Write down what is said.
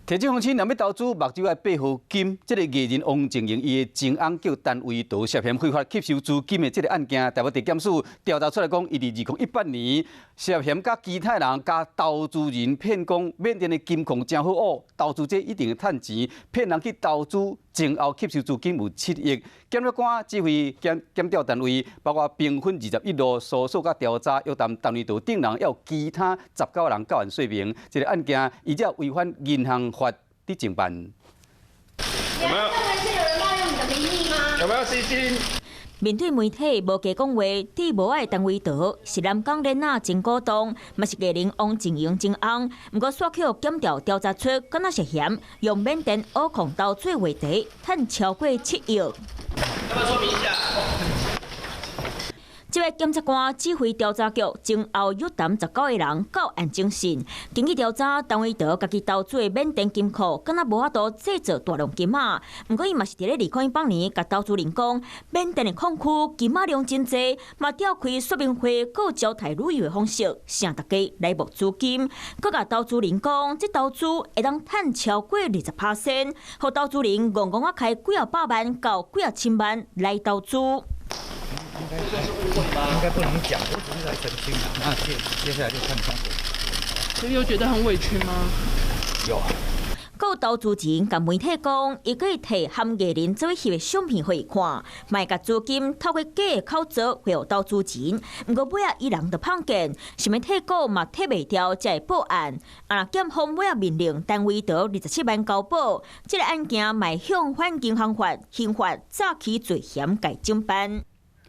提醒鄉親，若欲投資，目睭愛閉予緊。這个藝人王靜瑩伊的前翁叫陳維德涉嫌非法吸收資金的這个案件，台北地檢署調查出來講，伊佇2018年涉嫌佮其他人共投資人騙講緬甸的金礦誠好挖，投資者一定會趁錢，騙人去投資，前後吸收資金有7億。檢察官指揮檢檢調單位，包括兵分21路搜索佮調查，約談陳維德等人，猶有其他19人到案說明。這个案件依照違反銀行法佇偵辦。有沒有？是有人冒用你的名義嗎？有沒有吸金？面對媒體無加講話，戴帽仔的陳維德是南港囡仔前股東，嘛是藝人王靜瑩前翁。毋過煞予檢調調查出，敢若涉嫌用緬甸挖礦投資為題，趁超過7億。要不要說明一下？這位檢察官指揮調查局前後約談19個人到案偵訊。根據調查，陳維德家己投資的緬甸金庫，敢若無法度製造大量金仔。毋過伊嘛是佇咧2018年，共投資人講，緬甸的礦區金仔量真濟，嘛調開說明會、閣招待旅遊的方式，請大家來募資金。閣共投資人講，這投資會當趁超過20%，予投資人戇戇仔開幾仔百萬到幾仔千萬來投資。應該不能講，我只是來澄清。那接下來就看他。所以有覺得很委屈嗎？有。閣有投資人共媒體講，伊閣提含藝人做伙翕的相片予伊看，嘛共資金透過假的口座匯予投資人。毋過尾仔伊人就碰見，想欲退股嘛退袂掉，才會報案。啊，檢方尾仔命令陳維德27萬交保，這个案件嘛向反銀行法、刑法早期罪嫌共偵辦。